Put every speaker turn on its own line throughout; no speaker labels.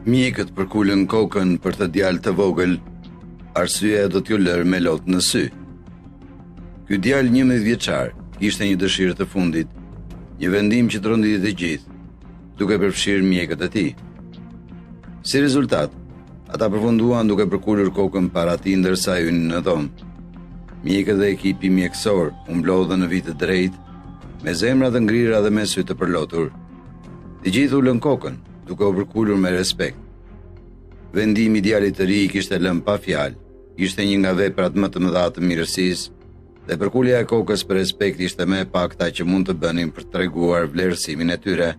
Mjekët përkulën kokën për këtë djalë të vogël, arsyeja do t'ju lërë me lot në sy. Ky djalë 11 vjeçar kishte një dëshirë të fundit, një vendim që tronditi të gjithë, duke përfshirë mjekët e tij. Si rezultat, ata përfunduan duke përkulur kokën para tij ndërsa hynin në dhomë. Mjekët dhe ekipi mjekësor u mblodhën në vijë të drejtë, me zemra të ngrira dhe me sy të përlotur. Të gjithë ulën kokën, duke u përkulur me respekt. Vendimi i djalit të ri i kishte lënë pa fjalë, ishte një nga veprat më të mëdha të mirësisë dhe përkulja e kokës për respekt ishte më e pakta që mund të bënin për të treguar vlerësimin e tyre.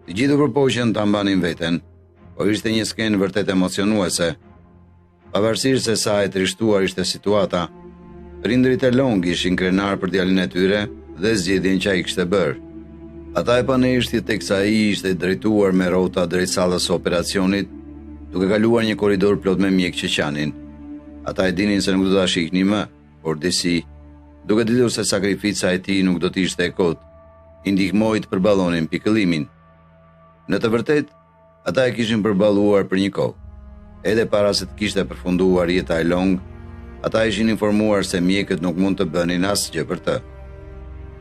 Të gjithë u përpoqën ta mbanin veten, por ishte një skenë vërtet emocionuese. Pavarësisht se sa e trishtuar ishte situata, prindërit e Long ishin krenarë për djalin e tyre dhe zgjedhjen që ai kishte bërë. Ata e panë heshtje teksa ai ishte drejtuar me rrota drejt sallës së operacionit, duke kaluar një korridor plot me mjekë që qanin. Ata e dinin se nuk do ta shihnin më, por disi, duke ditur se sakrifica e tij nuk do të ishte e kotë, i ndihmoi të përballonin pikëllimin. Në të vërtetë, Ata e kishin përballuar për një kohë. Edhe para se të kishte përfunduar jeta e Long, ata ishin informuar se mjekët nuk mund të bënin asgjë për të.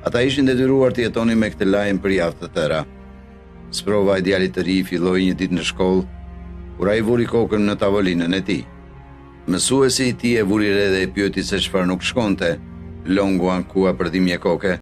Ata ishin detyruar të jetonin me këtë lajm për javë të tëra. Sprova e djalit të ri filloi një ditë në shkollë, kur ai vuri kokën në tavolinën e tij. Mësuesi i tij e vuri re dhe e pyeti se çfarë nuk shkonte. Long u ankua për dhimbje koke.